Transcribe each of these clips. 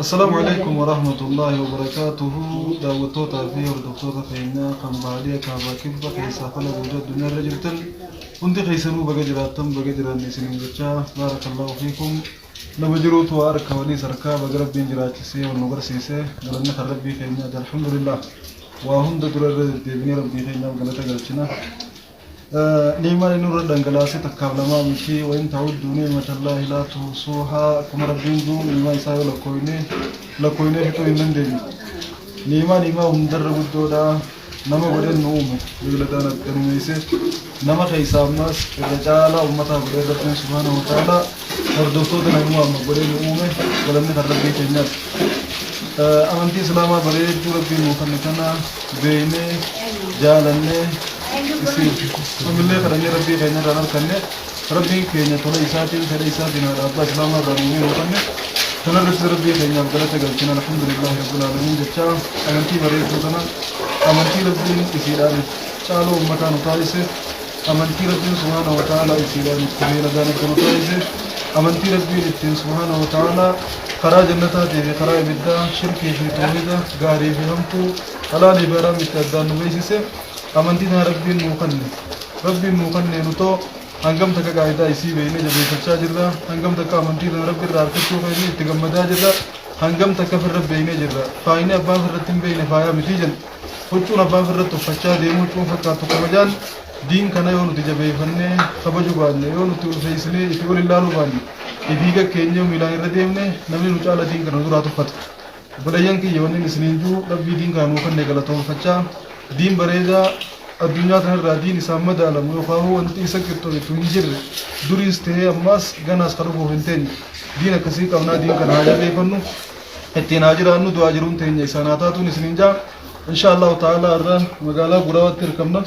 Assalaamu alaikum warahmatullaahi wabarakaatuhu. Daawwattootaa fi hordoftoota keenya kan baadiyyaa kaabaa kibba keessaa fala guutuu addunyaa irra jirtan hundi keessanuu baga jiraattan, baga jiraanne isiniin jechaa, baarakallaahu fiikum. Nama jiruutu waa harka waliis harkaa. Baga Rabbiin jiraachisee wal nu barsiise. Galanni kan Rabbii keenyaati, alhamdulillah. Waa hunda dura irra deddeebinee Rabbii keenyaaf galata galchina. Ni'maan inni nurra dhangalaase takkaaf lamaa miti. Wa in ta'udduu ni'matallaahi laa tuhsuuhaa, akkuma Rabbiin jiru ni'maa isaa yoo lakkooyne lakkooynee fixuu hin dandeenyu. Ni'maa ni'maa hundarra guddoodha. Nama godheen nu uume, beeyladaan adda nu meeyse. Nama keessaa ammas irra caalaa ummataa godhee Rabbiin subhaanahu wa ta'aalaa hordoftoota Nabi Muhammad godhee nu uume. Galanni kan Rabbii keenyaati. Amantii Islaamaa bareedduu Rabbiin nuu kenne kana beeynee, jaalannee, isiif amillee kadhannee Rabbii keenya irraan arkanne. Rabbiin keenya tola isaatiin, fedha isaatiin haadha abbaa Islaamaa irraa nu uumee nuu kenne. Kanarrattis Rabbii keenyaaf galata galchina, alhamdulillaahi rabbil aalamiin jechaa, amantii bareedduu tana, amantii Rabbiin isiidhaan caaloo ummataa nu taasise, amantii Rabbiin subhaanahu wa ta'aalaa isiidhaan itti beeyladaan adda nu taasise, amantii Rabbiin ittiin subhaanahu wa ta'aalaa karaa jannataatii fi karaa ibiddaa, shirkii fi tawhiida, gaarii fi hamtuu, halaalii fi haraam itti addaan nu beeksise, amantii tana Rabbiin nuu kanne. Rabbiin nuu kanne nutoo hangam takka qaayidaa isii beeynee jabeeffachaa jirra? Hangam takka amantii tana Rabbi irraa arkachuu keenya itti gammadaa jirra? Hangam takka firra beeynee jirra? Faayni abbaan firratti hin beeyne faayaa mitii jenna. Huccuun abbaan firratti uffachaa deemu huccuun fakkaattu kabajaan. Diin kana yoo nuti jabeeffannee kabaju baanne, yoo nuti ulfeessinee ifii ol ilaaluu baanne, ifii gakkeenyee miilaan irra deemne, namni nu caala diin kana nu duraa tuffata. Obboleeyyan kiyya, wanni isiniin jiru, Rabbii diin kana nuu kenne galatoonfachaa, diin bareedaa addunyaa tanarraa diin isaan madaalamu yookaan wanti isa qixxooytu hin jirre, duriis tahee ammaas ganaas kan dhufuuf hin teenye, diin akkasii qabnaa. Diin kana haa jabeeffannu, ittiin haa jiraannu, du'aa jiruun teenya isaan haa taatuun isiniin jaa. Insha Allahu ta'ala irra magaalaa Guraawaatti hirkamna.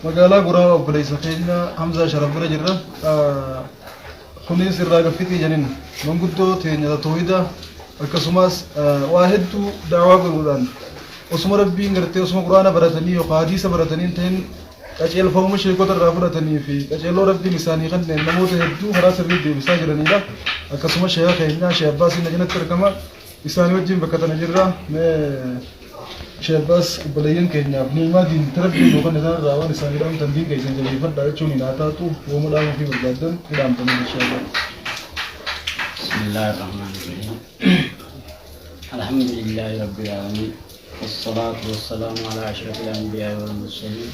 Magaalaa Guraawaa obboleessa keenya Hamzaa Sharaf bira jirra. Kunis irraa gaffitii janin manguddoo teenya tawhida, akkasumas waa hedduu da'awaa godhuudhaan, osuma Rabbiin gartee osuma Quraana baratanii yookaan hadiisa baratanii hin ta'in, qajeelfamuma sheekota irraa fudhatanii fi qajeeloo Rabbiin isaanii kanneen namoota hedduu karaa sirrii deebisaa jiranidha. Akkasuma sheeka keenya Sheekh Abbaasiin na cinatti argama. Isaanii wajjin bakka tana jirra. Mee Sheekh Abbaas, obboleeyyan keenyaaf ni'imaa diin Rabbiin nuu kenne kanarraa waan isaanii dhaamtan, diin keessan jabeeffadhaa jechuun hin haa taatu, wooma dhaamuu fi barbaaddan ni dhaamtanii inshaallah. بسم الله الرحمن الرحيم. الحمد لله رب العالمين، والصلاة والسلام على أشرف الأنبياء والمرسلين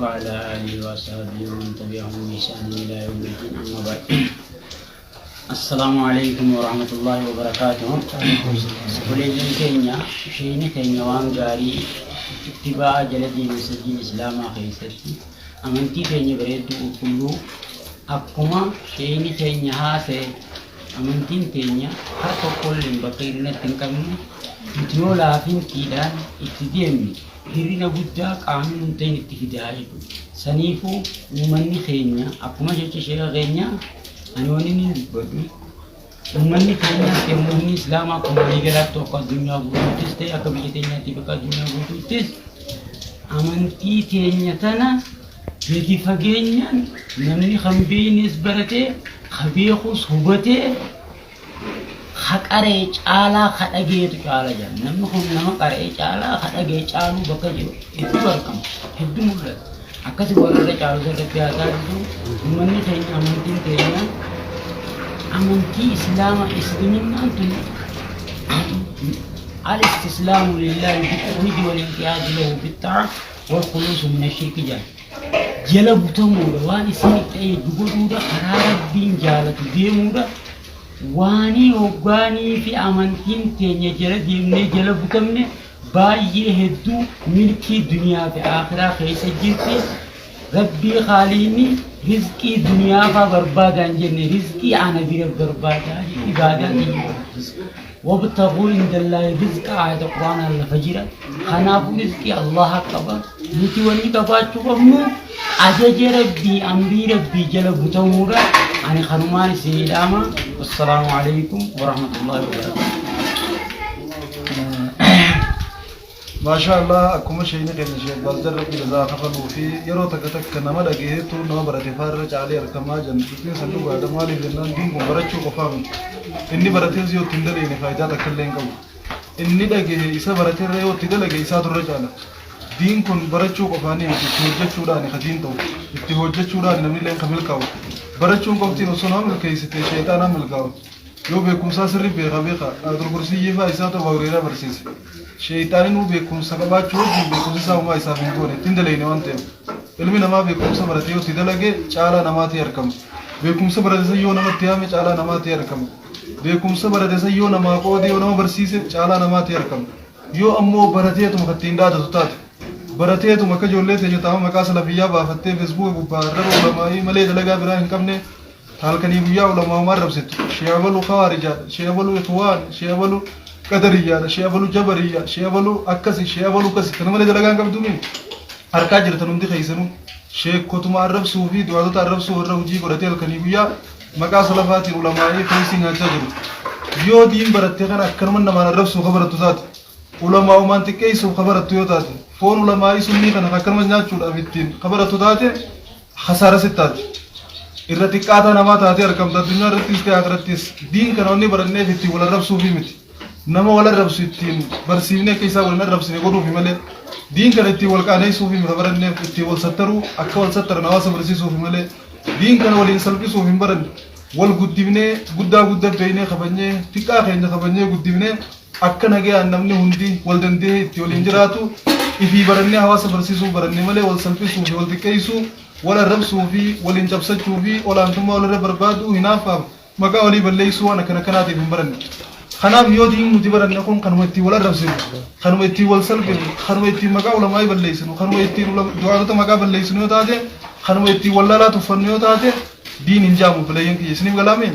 وعلى آله وأصحابه ومن تبعهم بإحسان إلى يوم الدين. أما بعد، السلام عليكم ورحمة الله وبركاته. Obboleeyyan keenya, sheeni keenya waan gaarii ittibaa'a jala deemsa diin Islaamaa keessatti amantii keenya bareedduu qulqulluu, akkuma sheeni keenya haasa'e, amantiin teenya har tokkolleen bakka hir'inatti hin qabne. Nuti yoo laafintiidhaan itti deemne, hir'ina guddaa qaamni nun ta'in itti fidaa jechuudha. Saniifuu uummanni keenya, akkuma jecha sheeka keenya, ani wanni inni dubbadhu, uummanni keenyas ta'e uummanni Islaamaa akkuma waliigalaatti, akka addunyaa guutuuttis ta'e akka biyya teenyaatti bakka addunyaa guutuuttis, amantii teenya tana gadi fageenyaan namni kan beeknes baratee, ka beekus hubatee, ka qaree caalaa ka dhageetu caala jedha. Namni kun nama qaree caalaa ka dhagee caaluu bakka jiru hedduu argama, hedduu mul'ata. Akkasi warra irra caalu irratti haa taasisu. Uummanni keenya, amantiin keenya, amantii Islaama, Isliminnaan tun الاستسلام لله بالتوحيد والانقياد له بالطاعة والخلوص من الشرك jedha. Jala butamuudha, waan isin itti ajaju godhuudha, karaa Rabbiin jaalatu deemuudha. Waanii hoggaanii fi amantiin teenya jala deemnee jala butamne, baay'ee hedduu milkii duniyaa fi akhiraa keessa jirti. Rabbii kaaliini rizqii duniyaa faa barbaadaan jenne, rizqii ana bira barbaadaa, ibaadaa tiyya. وابتغوا عند الله الرزق, aayata Quraanaa lafa jira. Kanaafuu rizqii Allaha qaba. Nuti wanni qabaachuu qabnu ajaja Rabbii, amrii Rabbii jala butamuudha. Ani kanumaan isinii dhaama. Wassalaamu alaikum warahmatullahi wabarakatuh. Maashaa Allah, akkuma sheeyni keenya Sheekh Abbaas Rabbi jazaa kafaluu fi yeroo takka takka nama dhageetu nama barate faa irra caalee argamaa jiran, dubbiin san dhugaadha. Maaliif jennaan, diin kun barachuu qofaa miti. Inni baratees yoo itti hin dalagne faayidaa takka illee hin qabu. Inni dhagahe isa barateerra yoo itti dalage isaatu irra caala. Diin kun barachuu qofaanii miti, itti hojjechuudhaani ka diin ta'u. Itti hojjechuudhaani namni illee ka milkaa'u. Barachuun qoftiin osoo nama milkeessite sheexaanaa milkaa'u. Yoo beekumsaa sirri beeka beeka Ayatul Kursiyyii faa isaatu Abaa Hureyraa barsiise. Sheeyxaaninuu beekumsa qabaachuu wajjin beekumsi isaa homaa isaaf hin goone, itti hin dalayne waan ta'eef. Ilmi namaa beekumsa barate yoo itti dalage caalaa namaa ta'ee argama. Beekumsa barate san yoo namatti yaame caalaa namaa ta'ee argama. Beekumsa barate san yoo namaa qoode, yoo nama barsiise caalaa namaa ta'ee argama. Yoo ammoo barateetuma kan ittiin dhaadatu taate, barateetuma akka ijoollee teenya taama maqaa salafiyyaa baafattee Feesbuuka gubbaa arraba ulamaa'ii malee dalagaa biraa hin qabne, ta halkanii guyyaa ulamaa'uma arrabsitu, shee abalu kawaarijaadha, shee abalu ikhwaan, shee abalu qadariyyaadha, shee abalu jabariyyaa, shee abalu akkasi, shee abalu akkasi, kana malee dalagaa hin qabduumi. Harkaa jirtan hundi keessanuu sheekotuma arrabsuu fi du'aatota arrabsuu warra hojii godhatee halkanii guyyaa maqaa salafaatiin ulamaa'ii keessi nyaachaa jiru. Yoo diin baratte kana akkanuma namaan arrabsuu ka barattu taate, ulamaa'umaan xiqqeessuuf ka barattu yoo taate, foon ulamaa'ii sunnii kana akkanuma nyaachuudhaaf ittiin ka barattu taate, khasaara sitti taati. Irra xiqqaataa namaa taatee argamta addunyaa irrattis ta'e akhirattis. Diin kana wanni baranneef ittiin wal arrabsuufi miti. Nama wal arrabsu ittiin barsiifnee akka isaan wal hin arrabsine godhuufi malee. Diin kana ittiin wal qaaneessuufi miti baranneef, ittiin wal sattaruu, akka wal sattaran hawaasa barsiisuufi malee. Diin kana waliin salphisuuf hin baranne. Wal guddifnee guddaa guddaa beeknee kabajnee, xiqqaa keenya kabajnee guddifnee, akka nagayaan namni hundi wal danda'ee itti waliin jiraatu ifii barannee hawaasa barsiisuu baranne malee, wal salphisuu fi wal xiqqeessuu, wal arrabsuu fi waliin cabsachuu fi olaantummaa walirra barbaaduu, hinaaffaaf maqaa walii balleessuu, waan akkana kanaatiif hin baranne. Kanaaf yoo diin nuti baranne kun kanuma ittiin wal arrabsinu, kanuma ittiin wal salphinu, kanuma ittiin maqaa ulamaa'ii balleessinu, kanuma ittiin du'aatota maqaa balleessinu yoo taate, kanuma ittiin wallaalaa tuffannu yoo taate, diin hin jaamu. Obboleeyyan kiyya, isiniif galaame?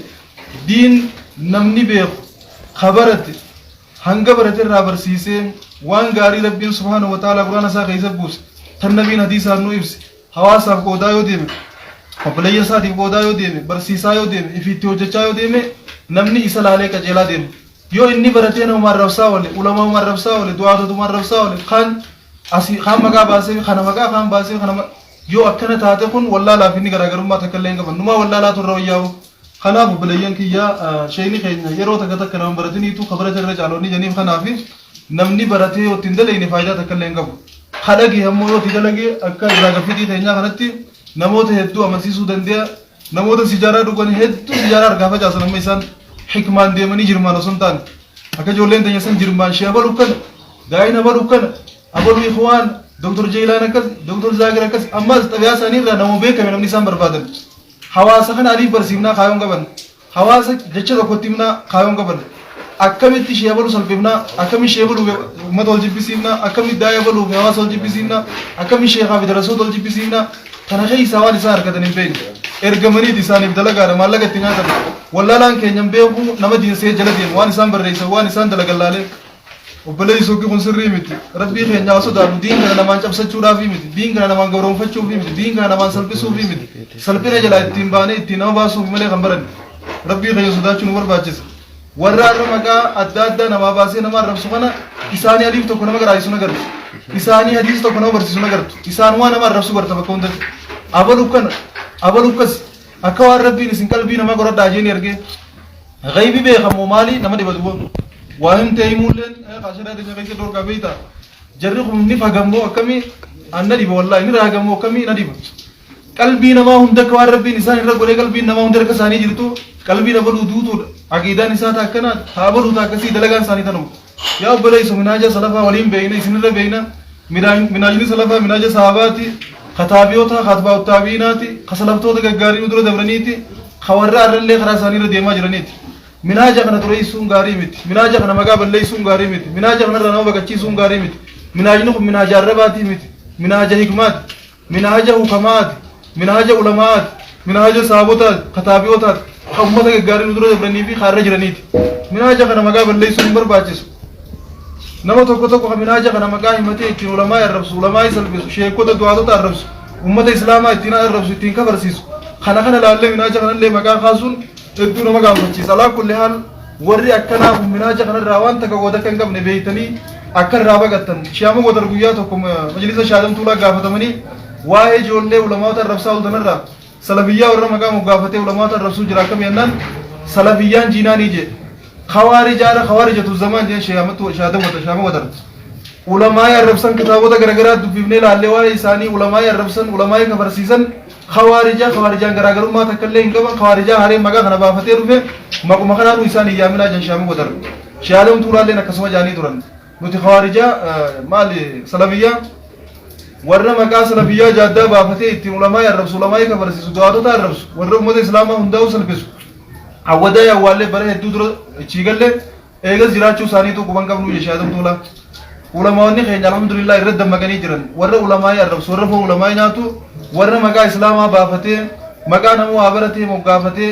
Diin namni beeku ka barate hanga barate irraa barsiisee, waan gaarii Rabbiin subhaanahu wa ta'ala Quraana isaa keessa buuse, tan nabiin hadiisaan nu ibse, hawaasaaf qoodaa yoo deeme, obboleeyyan isaatiif qoodaa yoo deeme, barsiisaa yoo deeme, ifiitti hojjechaa yoo deeme, namni isa laalee qajeelaa deema. Yoo inni baratee nama arrabsaa oole, ulamaa arrabsaa oole, du'aatotuma arrabsaa oole, kaan asii kaan maqaa baasee kana maqaa kaan baasee kana, yoo akkana taate, kun wallaalaaf inni garaagarummaa takka illee hin qaban. Numaa wallaalaatu irra wayyaa'u. Kanaaf obboleeyyan kiyya, sheeyni keenya yeroo takka takka nama baratiniitu ka barate irra caalonni janiif. Kanaaf namni baratee yoo ittiin dalagne faayidaa takka illee hin qabu. Ka dhage ammoo yoo itti dalage, akka irraa gaffitii keenyaa kanatti namoota hedduu amansiisuu danda'a. Namoota sijaaraa dhugan hedduu sijaaraa harkaa facaasan. Amma isaan hikmaan deemanii, jirmaan osoo hin taane, akka ijoolleen teenya san jirmaan shee abalu kana, daa'ina abalu kana, abalu ikhwaan, Doktor Jeelaan akkas, Doktor Zaakir akkas, ammas xabiyaa isaanii irraa nama beekame namni isaan barbaadan. Hawaasa kana aliif barsiifnaa kaayoon qaban. Hawaasa jecha tokkotti himnaa kaayoon qaban. Akkamitti ishee abaluu salphifnaa, akkamitti ishee abaluu uummata wal jibbisiifnaa, akkamitti daa'ii abaluu fi hawaasa wal jibbisiifnaa, akkamitti sheekaa fi darasoota wal jibbisiifnaa, kana keessaa waan isaan argatan hin beekne. Ergamaniiti isaaniif dalagaadha, maallaqa itti nyaatan. Wallaalaan keenya hin beeku, nama diinsee jala deemu, waan isaan barreessan, waan isaan dalagan laalee. Obboleessi sokki, kun sirrii miti. Rabbii keenya haa sodaannu. Diin kana namaan cabsachuudhaafi miti. Diin kana namaan gabroonfachuufi miti. Diin kana namaan salphisuufi miti. Salphina jalaa ittiin baanee ittiin nama baasuuf malee kan baranne. Rabbii keenya sodaachuu nu barbaachisa. Warra har'a maqaa adda addaa namaa baasee nama arrabsu kana, isaanii aliif tokko nama garaachisu nagartu. Isaanii hadiisa tokko nama barsiisu nagartu. Isaan waan nama arrabsu barta bakka hundatti. Abalu kana, abalu akkas, akka waan Rabbiin isin qalbii namaa qoradhaa jeeni argee. Ghaybi beekamoo maali nama dhiba duuba. Waa himtee himuulleen kaashiraa teenya keessa dhorkaa beekta. Jarri kun ni fagammoo akkamii an na dhiba, wallaahi ni raagamoo akkamii na dhiba. Qalbii namaa hunda akka waan Rabbiin isaan irra godhee, qalbiin namaa hunda harka isaanii jirtu, qalbii dabaluu duutuudha. Aqiidaan isaa ta akkanaa, taa abaluu ta akkasii, dalagaan isaanii tanuma. Yaa obboleessu, minaaja salafaa waliin beekna, isinirra beekna. Minaajni salafaa minaaja sahabaati, ka taabiyoota, ka atbaa'u taabiinaati, ka salaftoota gaggaarii nu dura dabraniiti, ka warra arrallee karaa isaanii irra deemaa jiraniiti. Minaaja kana xureessuun gaarii miti. Minaaja kana maqaa balleessuun gaarii miti. Minaaja kanarraa nama baqachiisuun gaarii miti. Minaajni kun minaaja arrabaatii miti. Minaaja hikmaati. Minaaja hukamaati. Minaaja ulamaati. Minaaja sahabotaati. Ka taabi'ootaati. Ka ummata gaggaarii nu dura dabranii fi ka irra jiraniiti. Minaaja kana maqaa balleessuun hin barbaachisu. Nama tokko tokko ka minaaja kana maqaa himatee ittiin ulamaa arrabsu, ulamaa salphisu, sheekota, du'aatota arrabsu, ummata islaamaa ittiin arrabsu, ittiin kafarsiisu. Kana kana laallee minaaja kanallee maqaa kaasuun hedduu nama gaaffachiisa. Alaa kulli haal, warri akkanaa kun minaaja kanarraa waan takka qooda akka hin qabne beeytanii akka irraa baqattan. Shi'ama godar guyyaa tokko majlisa Shaadam Tuulaa gaafatamanii, waa'ee ijoollee ulamaota arrabsaa ooltanirraa, salafiyyaa warra maqaa moggaafatee ulamaota arrabsuu jira akkam jennaan, Salafiyyaan jiinaanii jee. Khawaarijaadha khawaarijatu zamaan jeen sheehamatu shaadamata shaama wadar. Ulamaa'ii arrabsan kitaabota garagaraa dubbifnee laallee waa'ee isaanii ulamaa'ii arrabsan ulamaa'ii kafarsiisan khawaarijaa khawaarijaan garaagarummaa takka illee hin qaban khawaarijaa hareen maqaa kana baafatee dhufe maquma kanaanuu isaan hin yaaminaa jan shaama wadar. Sheehaadam tuulaalleen akkasuma jaanii turan. Nuti khawaarijaa maali salafiyyaa warra maqaa salafiyyaa jaaddaa baafatee ittiin ulamaa'ii arrabsu ulamaa'ii kafarsiisu du'aatota arrabsu warra ummata islaamaa hundaa'uu salphisu awwadaa awwaallee bara hedduu dura chiigallee eegas jiraachuu isaaniitu quban qabnu jecha Adam Tuulaa. Ulamaa'onni keenya alhamdulillah irra dammaqanii jiran warra ulamaa'ii arrabsu warra foon ulamaa'ii nyaatu warra maqaa islaamaa baafatee maqaa namuu haa baratee moggaafatee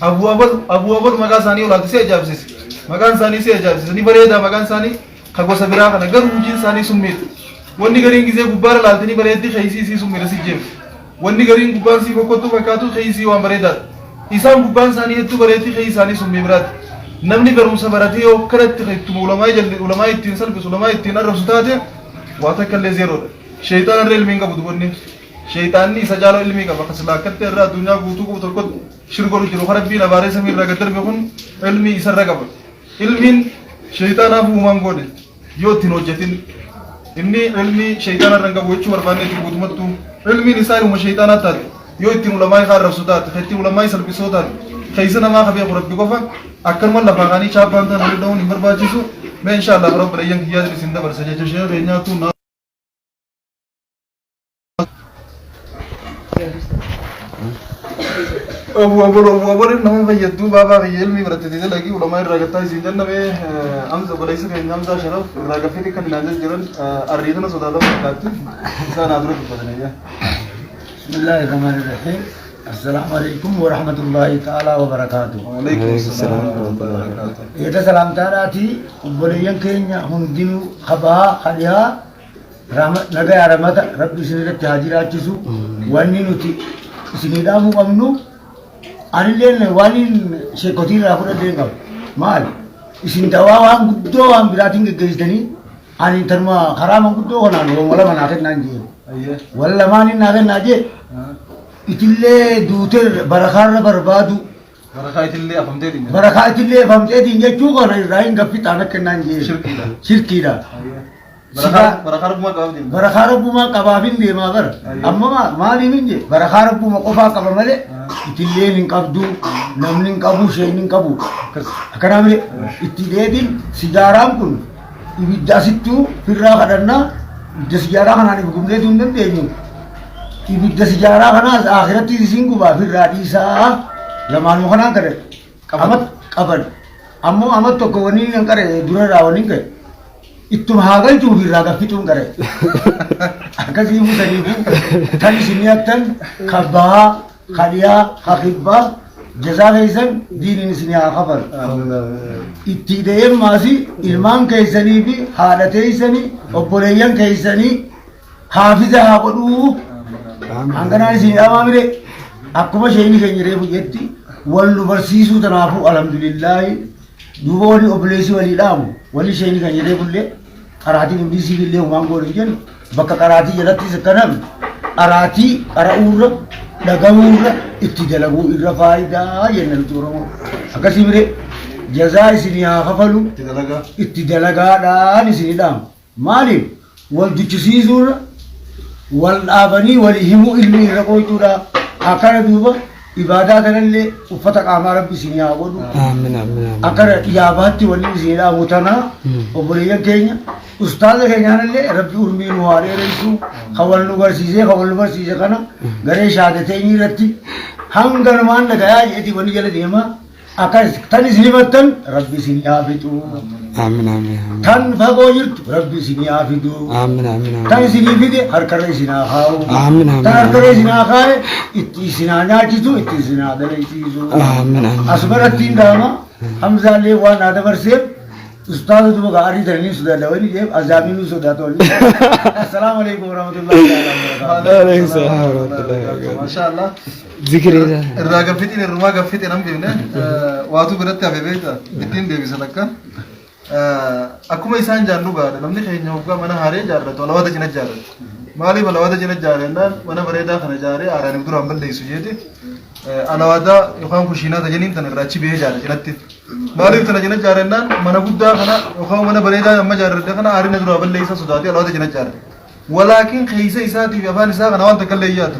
abuu abal abuu abal maqaa isaanii olaalte si ajaa'ibsiise maqaan isaanii si ajaa'ibsiise ni bareeda maqaan isaanii ka gosa biraa kana garuu hojiin isaanii summiidha. Wanni gariin gizee gubbaarra laalte ni bareeddi keessi isii summiidha si jeemti. Wanni gariin gubbaan sii fokkottuu fakkaatu keessi waan bareedaadha. Isaan gubbaan isaanii hedduu bareeddi keessi isaanii summii biraati. Namni barumsa baratee yoo akkanatti ittuma ulamaa jalli ulamaa ittiin salphisu ulamaa ittiin arrabsu taate waa takka illee zeeroodha. Sheeyxaan irra ilmi hin qabu dubanni. Sheeyxaanni isa caalaa ilmii qaba. Kasilaa akkatti irra addunyaa guutuu qabu tokkotti shirgoru jiru. Rabbiin abaaree samii irraa gad darbe kun ilmii isarra qaba. Ilmiin sheeyxaanaaf uumaan godhe yoo ittiin hojjetin inni ilmii sheeyxaana irra hin qabu jechuu barbaanne itti guutumattuu ilmiin isaa ilma sheeyxaanaa taate yoo ittiin ulamaa isaa arrabsu taate kan ittiin ulamaa salphisoo taate keessa namaa ka beeku rabbi qofa akkanuma lafaa kaanii chaappaan ta'an walitti dha'uun hin barbaachisu mee inshaallah rabbi layyan kiyyaatiin isin dabarsa jecha sheekha keenyaatu Abu abol abu abol nama fayyaddu baabaa kiyya ilmii baratte dalagii ulamaa irraa gattaa isin jenname Hamza obboleessa keenya Hamzaa Sharaf irraa gaffii kan ilaalaa jiran arriitana sodaatama fakkaatti isaan haa dura dubbatan ayyaa. بسم الله الرحمن الرحيم السلام عليكم ورحمة الله تعالى وبركاته. Waalaikum salaam wa rahmatullahi wa barakatuh. Eeda salaamtaadhaati obboleeyyan keenya hundinuu kabaa kaliyaa Nagaya ramata rabbi isin irratti haa jiraachisu. Wanni nuti isinii dhaamuu qabnu anilleen waan sheekotii irraa fudhadhee hin qabu. Maali? Isin dawaa waan guddoo waan biraatiin geggeessitanii ani tanuma karaa manguddoo kanaan wal lama naa kennaan jee. Wal lamaan naa kennaa jee. Itillee duutee barakaarra barbaadu. Barakaa itillee afamteetiin. Barakaa itillee afamteetiin jechuu kana irraa hin gaffixaan akka kennaan jee. Shirkiidha. Shirkiidha. Barakaa rabbumaa qabaaf deema. Barakaa rabbumaa qabaaf hin deemaa bara. Amma maaliif hin jee barakaa rabbuma qofaa qaba malee itilleen hin qabdu namni hin qabu isheen hin qabu. Akkanaa malee itti deebiin sigaaraan kun ibidda asittuu firraa kadhannaa ibidda sigaaraa kanaan if gubneetu hin dandeenyu. Ibidda sigaaraa kanaas akhiratti isin gubaa firraa dhiisaa lamaanuma kanaan kadhadhe. Qaban. Qaban. Ammoo amma tokko waniin hin qare durarraa waniin ka'e. Ittuma haa galchuuf irraa gaffituun qare. Akkasii musaniifuu tan isin nyaattan ka bahaa, ka dhiyaa, ka kibbaa jazaa keessan diiniin isin haa kafalu. Itti de'een maasii ilmaan keessanii fi haadha teessanii obboleeyyan keessanii haafiza haa godhuu. Hanganaan isin dhamaa mire akkuma isheen keenya reefu jetti wal nu barsiisuu tanaafuu alhamdulillaahi. Duuba wani obboleessi walii dhaamu wani isheen kan jedhee bullee qaraatiin ingilizii illee humaan goonu hin jennu bakka qaraatii jalattis akka namni qaraatii qara'uurra dhaga'uurra itti dalaguu irra faayidaa jenna nuti Oromoo. Akkasii mire jazaa isinii haa kafalu Itti dalagaa. itti dalagaadhaan isinii dhaamu. Maaliif wal duchisiisuurra wal dhaabanii walii himuu ilmi irra qooytuudha. Akkana duuba ibaadaa kanallee uffata qaamaa rabbi isinii haa godhu. Aamin aamin aamin. Akkana dhiyaabaatti wanni isinii dhaamu tanaa obboleeyyan keenya ustaaza keenya kanallee rabbi urmii nu haa dheeressu kan wal nu barsiisee kan wal nu barsiise kana garee shaadateenyi irratti hanga namaan dhagayaa jeeti wanni jala deemaa. Akkas tan isin himattan rabbi isin haa fixu. Aamin aamin aamin. Tan fagoo jirtu rabbi isin haa fidu. Aamin aamin Tan aamin. isinii fide harkarra isin haa kaa'u. Aamin aamin. Tan harkarra isin haa kaa'e itti isin haa nyaachisu itti isin haa dalaysiisu. Aamin aamin. Asumarratti hin dhaama. Hamzaallee waan naa dabarseef ustaaza duba gaa arii tananii sodaadha wani jeef azaabiinuu sodaata wani. Assalaamu alaikum warahmatullahi ta'ala wabarakatuh. Alaikum salaam warahmatullahi wabarakatuh. Masha Allah. Zikiriidha. Irraa gaffixin irrumaa gaffixin hin beekne waatu biratti hafe beekta ittiin deebisa takka. Akkuma isaan jaan dhugaadha namni keenya hoggaa mana haaree jaarratu alawaata cina jaarratu. Maaliif alawaata cina jaarrannaan mana bareedaa kana jaaree aaraaniif duraan balleessu jeeti. Alawaadaa yookaan kushiinaa tajaniin tana irraa achi bahee ijaara cinatti. Maaliif tana cina ijaarennaan mana guddaa kana yookaan mana bareedaa amma ijaarradde kana aarina duraa balleessa sodaatee alawaada cina ijaara. Walaakin keessa isaatii fi afaan isaa kana waan takka illee hin yaadu.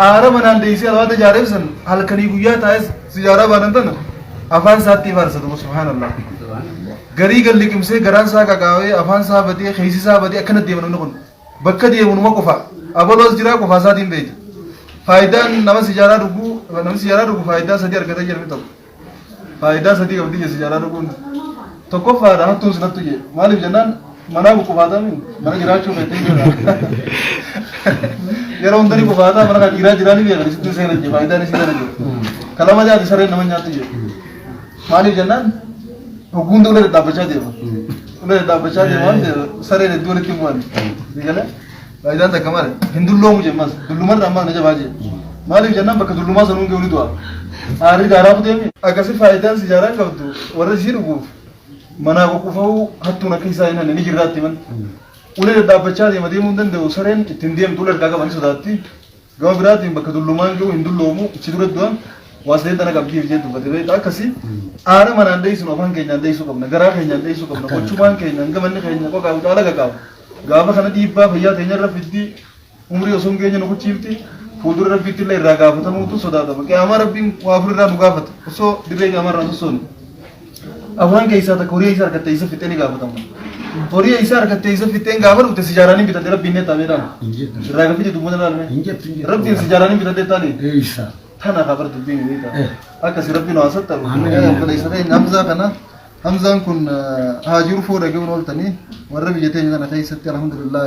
Aara manaan deessee alawaada ijaareef san halkanii guyyaa taa'es sijaaraa baanan tana afaan isaatti faarsatu, subhaanallah. Garii gad liqimsee, garaan isaa qaqaawee, afaan isaa badee, keessi isaa badee akkana deema namni kun. Bakka deemu numa qofa. Abaloo as jiraa qofaa isaatiin beekti. Faayidaan nama sijaaraa dhuguu, namni sijaaraa dhugu faayidaa sadii argata jedhame tokko. Faayidaa sadii qabdi jedhe sijaaraa dhuguun. Tokkoffaadha, hattuun sinattu jedhe. Maaliif jennaan manaa qufaatami mana jiraachuu feetee jira. Yeroo hundani qufaataa mana kan dhiiraa jiraa ni beekan isitti seenan jedhe, faayidaan isii kana jedhe. Kalama jaati sareen nama nyaattu jedhe. Maaliif jennaan hogguun ulee dhadhaabbachaa deema. Ulee dhadhaabbachaa deema waan ta'eef sareen hedduu walitti hin bu'an. Digalee faayidaan takka maali? Hin dulloomu jemmas. Dullumarra ammas na jabaa jee. Maaliif jennaan bakka dullumaa sanuun ga'u ni du'a. Aarri daaraa futeemi. Akkasi faayidaan sijaaraan qabdu warra isii dhuguuf manaa ququfa'uu, hattuun akka isaa hin hanne ni jirraatti man. Ulee dhadhaabbachaa deema, deemuu hin danda'u, sareen ittiin deemtu ulee harkaa qabanii sodaatti. Gama biraatiin bakka dullumaan ga'u hin dulloomu, ichi dura du'an waa sadeen tana qabdiif jee dubbate beekta. Akkasii aara manaan dheessinu afaan keenyaan dheessuu qabna, garaa keenyaan dheessuu qabna, gochumaan keenya hanga manni keenya qoqaabu caala qaqaabu. Gaafa kana dhiibbaa fayyaa teenya irra fiddi, umrii osoo hin geenye nu kuchiifti, fuuldura rabbiitti illee irraa gaafatamuutu sodaatama. Qiyaamaa rabbiin waa afur irraa nu gaafata osoo dirree qiyaamaa irraa sossoonu. Afuran keessaa takka horii isaa argatte isa fixee ni gaafatama. Horii isaa argatte isa fixeen gaafa dhufte sijaaraan bitatte rabbiin ni taa'ee taa'e. Hin jettu. Irraa gaafite dubbata laalme. Hin jettu, hin jettu. Rabbiin sijaaraan bitatte taane. Eessa? Tana kabar dubbiin beektaa. Akkasi rabbiin waa sattaru. Amiin. Obboleessa keenya Hamzaa kana, Hamzaan kun haajii rufuu dhaga'uun ooltanii warra biyya teenya tana keessatti alhamdulillah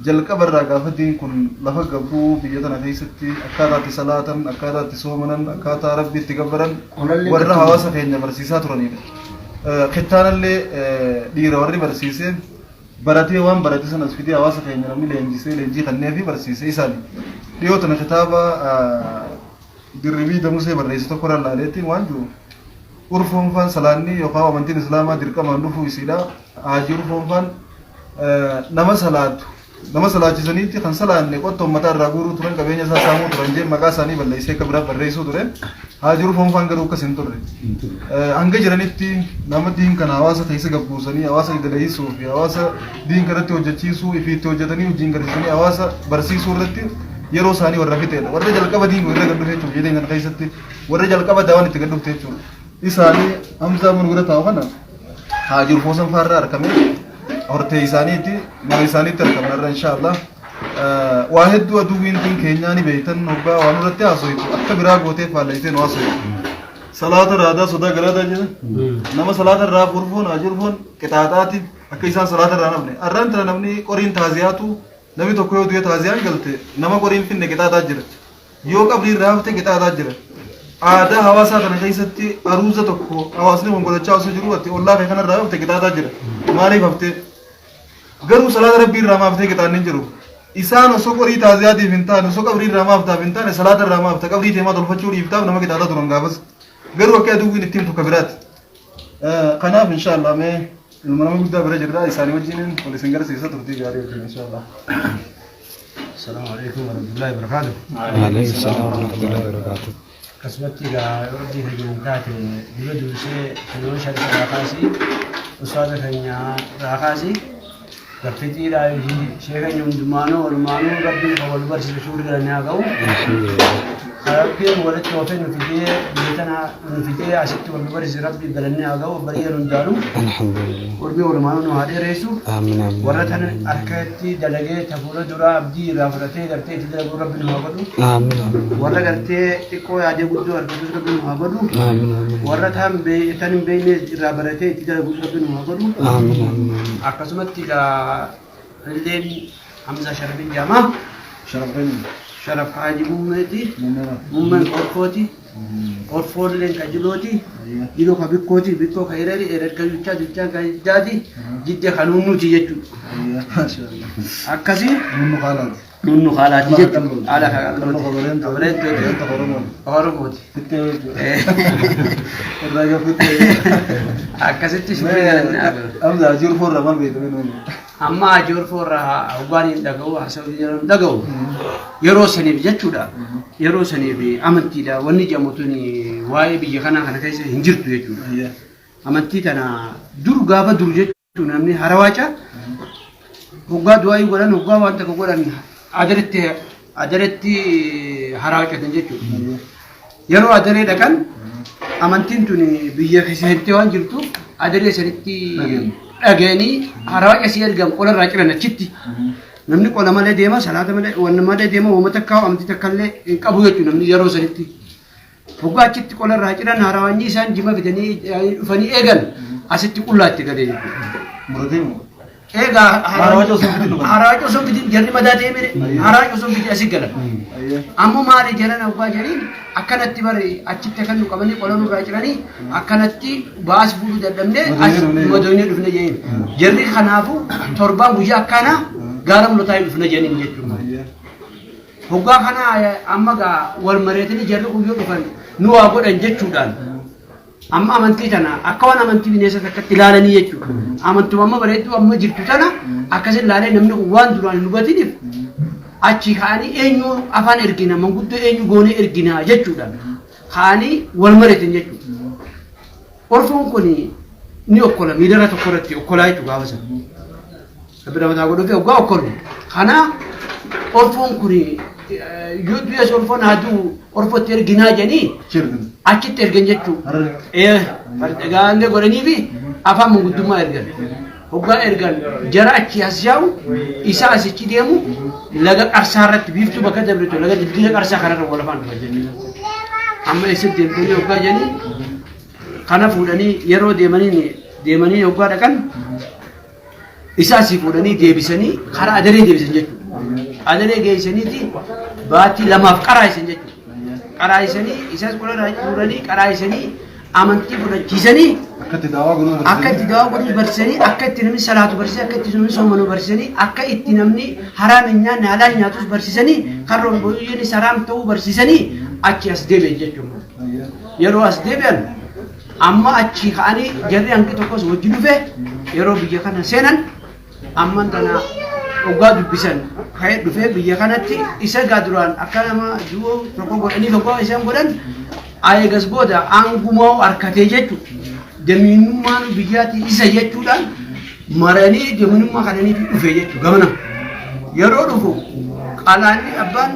jalqaba irraa gaafa diin kun lafa gabbuu biyya tana keessatti akkaataa itti salaatan, akkaataa itti soomanan, akkaataa rabbi itti gabbaran Qolallee warra kattu. Hawaasa keenya barsiisaa turanidha. Kittaanallee dhiira warri barsiisee baratee waan barate sanas fidee hawaasa keenya namni leenjisee leenjii kannee fi barsiisee isaani. Dhiyoo tana kitaaba Dirribii Damusee barreesse tokko irra ilaaleetti waan jiru urfoon faan salaanni yookaan amantiin islaamaa dirqamaan dhufuu isiidha. Haajii urfoon faan nama salaatu nama salaachisaniitti kan salaanne qottoon mataa irraa guuruu turan, qabeenya isaa saamuu turan jee maqaa isaanii balleessee akka biraa barreessuu ture. Haajii urfoon faan garuu akkas hin turre. Hanga jiranitti nama diin kana hawaasa keessa gabbuusanii hawaasa dalagisuu fi hawaasa diin kanatti hojjechiisuu, ifiitti hojjetanii hojiin garsiisanii hawaasa barsiisuu irratti yeroo isaanii warra fixeedha. Warra jalqaba diin irra gad dhufe jechuudha. Biyya kana keessatti warra jalqaba daawwan itti gad dhufte jechuudha. Isaanii Hamzaa mun bira taa'u kana Haajii Urfoosan faarraa argame, hortee isaaniitti mana isaaniitti argamna irra inshaallah. Waa hedduu aduwwiin diin keenyaa ni beektan, hoggaa waan irratti haasoytu akka biraa gootee faallayitee nu haasoytu. Salaata raadaa sodaa galaataa jedhan nama salaata irraa furfoon haajii urfoon qixaaxaati akka isaan salaata irraa nafne. Arraan tana namni qoriin taaziyaatu, namni tokko yoo du'e taaziyaan galte nama qoriin finne qixaaxaa jira. Yoo qabrii irraa hafte qixaaxaa jira. Aadaa hawaasaa kana keessatti aruuza tokko hawaasni konkolachaa osoo jiru ati ollaa kee kanarraa hafte qixaaxaa jira. Maaliif haftee? Garuu salaata rabbii irraa maaf haftee qixaanni hin jiru. Isaan osoo qorii taaziyaatiif hin taane, osoo qabrii irraa maaf taaf hin taane, salaata irraa maaf ta qabrii teemaa tolfachuu dhiiftaaf nama qixaaxaa turan gaafas. Garuu akka aduwwiin ittiin tokko biraati. Kanaaf inshaallah mee ilma nama guddaa bira jirra, isaanii wajjin wal isin garsiisa, turtii gaarii wajjin inshaallah. السلام عليكم ورحمة الله وبركاته. عليكم السلام ورحمة الله وبركاته. Akkasumatti egaa rabbii keenyaan taate dura dursee kanoo sharifa irraa kaasii, ustaaza keenya irraa kaasii, gaffitiidhaa fi ishee keenya hundumaanuu walumaanuu rabbiin kan wal barsiisu shukurri galanii haa ga'u. Rabbiin walitti oofee nu fidee biyya tana nu fidee asitti wal barsiise rabbiin galanii haa ga'u baay'een hundaanuu. الحمد لله. Urmii walumaanuu nu haa dheeressu. آمين آمين. Warra tan harkatti dalagee ta fuula duraa abdii irraa fudhatee gartee itti dalaguu rabbi nu haa godhu. آمين آمين. Warra gartee xiqqoo yaadee guddoo argatus rabbi nu haa godhu. آمين آمين. Warra tan hin beekne irraa baratee itti dalagus rabbi nu haa godhu. آمين آمين. Akkasumatti egaa illeen Hamza Sharafin jedhama. Sharafin. Sharaf Haaji Muummeeti. Muummee. Muummeen Orfooti. Orfoolleen ka Jilooti. Jiloo ka Bikkooti. Bikkoo ka Ereri. Erer ka Juchaa. Juchaan ka Jiddaati. Jidda ka Nuunnuuti jechuudha. Maashaallah. Akkasii. Nunnu haalaati. Nunnu haalaati jechuudha. Haala ka Qal'oo qal'ooti. kabareentooti. Kabareentooti. Oromooti. Oromooti. Fittee jechuudha. Irraa gaffitee. Akkasitti shukurii galannaa agarra. Hamza, haajii urfoo irraa maal beektu nuuni? Amma haajii Orfoo irraa hoggaan hin dhaga'u, haasawuu yeroo hin dhaga'u. Yeroo saniif jechuudha. Yeroo saniif amantiidha. Wanni jedhamu tun waa'ee biyya kanaa kana keessa hin jirtu jechuudha. Amantii tana dur gaafa dur jechuun namni harawaaca hoggaa du'aayii godhan hoggaa waan tokko godhan adaretti adaretti harawaacatan jechuudha. Yeroo adaree dhaqan amantiin tun biyya keessatti waan jirtuuf adaree sanitti dhageenii harawaaca si ergan qolarraa ciran achitti. Namni qola malee deema salaata malee wanna malee deema uumama takkaa amantii takka illee hin qabu jechuudha namni yeroo sanitti. Hoggaa achitti qolarraa ciran harawaanyi isaan jima fidanii dhufanii eegan asitti qullaa itti galee jechuudha. Muratee moo? Eegaa Harawaaca osoo hin fidin dhufan. harawaaca osoo hin fidin jarri madaa ta'e mire harawaaca osoo hin fidin asii galan. Ammoo maali jedhan hoggaa jedhiin akkanatti bare achitti kan nu qabanii qola nurraa ciranii akkanatti baas fuudhuu dadhabnee as madoonee dhufne jedhiin. Jarri kanaafuu torbaan guyyaa akkanaa gaara mul'ataa dhufne jedhaniin jechuudha. Hoggaa kana amma gaa wal mareetanii jarri kun yoo dhufan nu waa godhan jechuudhaan amma amantii tana akka waan amantii bineensa takkatti ilaalanii jechuudha. Amantuma amma bareedduu amma jirtu tana akkasin ilaalee namni kun waan duraan hin hubatiniif achi ka'anii eenyu afaan ergina manguddoo eenyu goonee ergina jechuudhaan ka'anii wal mareetan jechuudha. Orfoon kun ni okkola miidhaga tokko irratti okkolaa jechuudha gaafa sana. Rabbi nama taa godhuuf hoggaa okkolu. Kana orfoon kun yoo du'es orfoon haa du'u orfootti erginaa jedhanii achitti ergan jechuudha. Gaallee godhanii fi afaan manguddummaa ergan. Hoggaa ergan jara achi as yaa'u isa asichi deemu laga qarsaa irratti biiftuu bakka dabritu laga dildila qarsaa kanarra wal afaan dhufa jechuudha. Amma eessatti deemtanii hoggaa jedhanii kana fuudhanii yeroo deemanii deemanii hoggaa dhaqan isa asii fuudhanii deebisanii karaa adaree deebisan jechuudha. Adaree geessaniiti baatii lamaaf qaraa'isan jechuudha. Qaraa'isanii isas qola fuudhanii qaraa'isanii amantii fudhachiisanii Akka itti daawaa godhuu akka itti daawaa godhuu barsiisanii akka itti namni salaatu barsiisanii akka itti namni soomanu barsiisanii akka itti namni haraam hin nyaanne halaal nyaatus barsiisanii karroon booyyeenis haraam ta'uu barsiisanii achi as deebi'an jechuudha. Yeroo as deebi'an amma achi ka'anii jarri hanqi tokkos wajji dhufe yeroo biyya kana seenan amma tana dhugaa dubbisan ka'ee dhufee biyya kanatti isa gaa duraan akka nama du'uu tokko godhanii tokko isaan godhan eegas booda aangumaa harkatee jechuudha. Damiinummaan biyyaatti isa jechuudhaan maranii damiinummaa kananiif dhufe jechuudha gamana. Yeroo dhufu qalaanni abbaan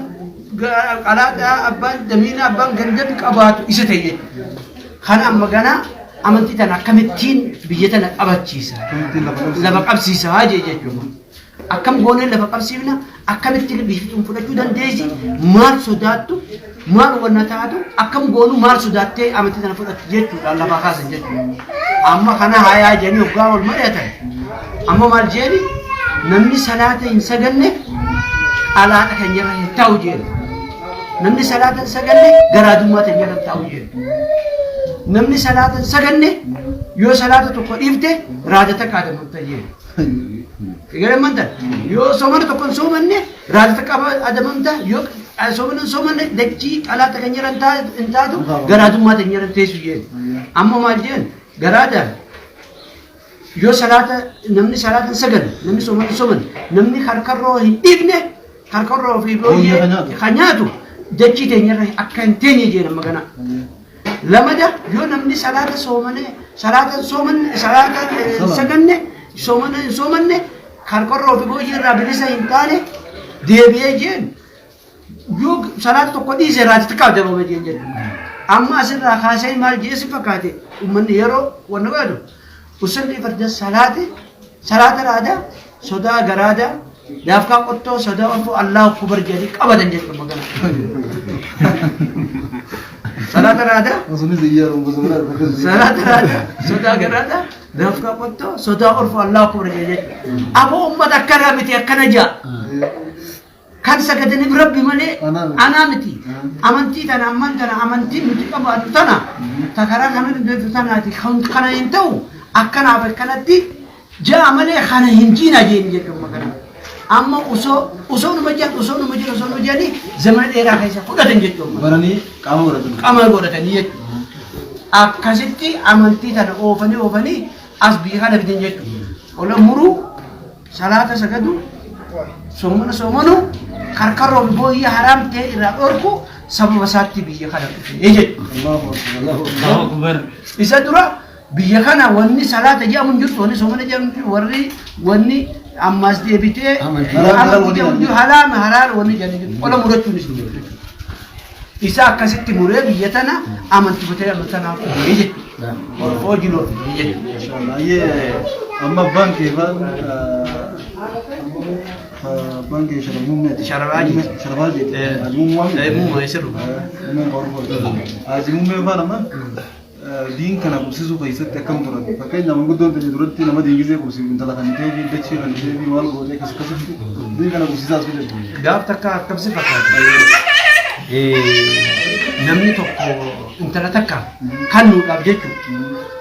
qalaaxaa abbaan damiina abbaan gandatti qabaatu isa ta'e jechuudha. Kana amma gana amantii tana akkamittiin biyya tana qabachiisa lafa qabsiisa haa jee jechuudha. Akkam goonee lafa qabsiifna akkamittiin biyyi tun fudhachuu dandeessi maal sodaattu maal wanna taatu akkam goonu maal sodaattee amantii tana fudhattu jechuudha lafaa kaasan jechuudha. Amma kana hayaa jedhanii hoggaa wal mari'atan amma maal jedhani namni salaata hin saganne qalaaxa kan jirra hin ta'u jedhu. Namni salaata hin saganne garaadummaa ta'e jala taa'u jedhu. Namni salaata hin saganne yoo salaata tokko dhiifte raada takka adamamta jedhu. Egaa amantan yoo soomana tokko hin soomanne raada takka adamamta yoo soomana hin soomanne dachii qalaata kan jedhan hin taatu garaadummaa ta'e jedhan teessu jedhu. Amma maal jedhan garaadhaan yoo salaata namni salaata hin saganne namni soomana hin soomanne namni harkarroo hin dhiifne harkarroo fi booyyee kan nyaatu dachii teenyarra akka hin teenye jeen amma kana. Lamada yoo namni salaata soomane salaata hin soomanne salaata hin saganne soomana hin soomanne harkarroo fi booyyee irraa bilisa hin taane deebi'ee jeen yoo salaata tokko dhiise raati xiqqaa dabame jeen jechuudha. Amma asirraa kaasee maal jee si fakkaate uummanni yeroo wanna godhatu usalli farda salaate salaata raada sodaa garaada daafkaa qottoo sodaa orfoo Allahu akbar jedhanii qabatan jechuudha magana. Salaata raada Sunis iyyaa gosa biraa dhufe. salaata raada sodaa garaada daafkaa qottoo sodaa orfoo Allahu akbar jedhanii jechuudha. Aboo uummata akkanaa miti akkana ja'a. Kan sagadaniif rabbi malee anaa miti. Amantii tana amman tana amantii nuti qabaannu tana ta karaa kana beektu tanaati kan kana hin ta'u akkanaaf akkanatti ja'a malee kana hin jiina jeen jechuudha kana. Amma osoo osoo numa jedhan osoo numa jedhan osoo numa jedhanii zamana dheeraa keessa fudhatan jechuudha. Baranii qaama godhatan. Qaama godhatanii jechuudha. Akkasitti amantii tana oofanii oofanii as biyya kana fidan jechuudha. Ola muruu salaata sagadu soomana soomanu Karkarroo fi booyyee haraam ta'e irraa dhorku sababa isaatti biyya kana dhufe jechuudha. Allahu akbar. Isa dura biyya kana wanni salaata jedhamu hin jirtu, wanni soomana jedhamu hin jirtu, warri wanni ammas deebitee Amantii. amantii jedhamu hin jiru, halaama halaala wanni jedhamu hin jirtu, qola murachuunis hin jiru. Isa akkasitti muree biyya tana amantii amantanaa fudhee jechuudha. Orfoo jiloo fidee jechuudha. Mashallah. Ayyee amma abbaan kee faan abbaan kee sharaf muummeeti. Sharafaa jeeti. Sharafaa jeeti. Eh. Muummaan. Muummaa sirru. Muummeen qorqoortuu. Haji muummeen faan amma diin kana qubsisuu keessatti akkam turan? Fakkeenyaaf manguddoon teenya duratti nama diingisee qubsiisu intala kan ta'ee fi dachee kan ta'ee fi maal gootee akkas akkasitti diin kana qubsiisaa as fidan. Gaaf takka akkamsi fakkaata. Namni tokko intala takka kennuudhaaf jechuudha.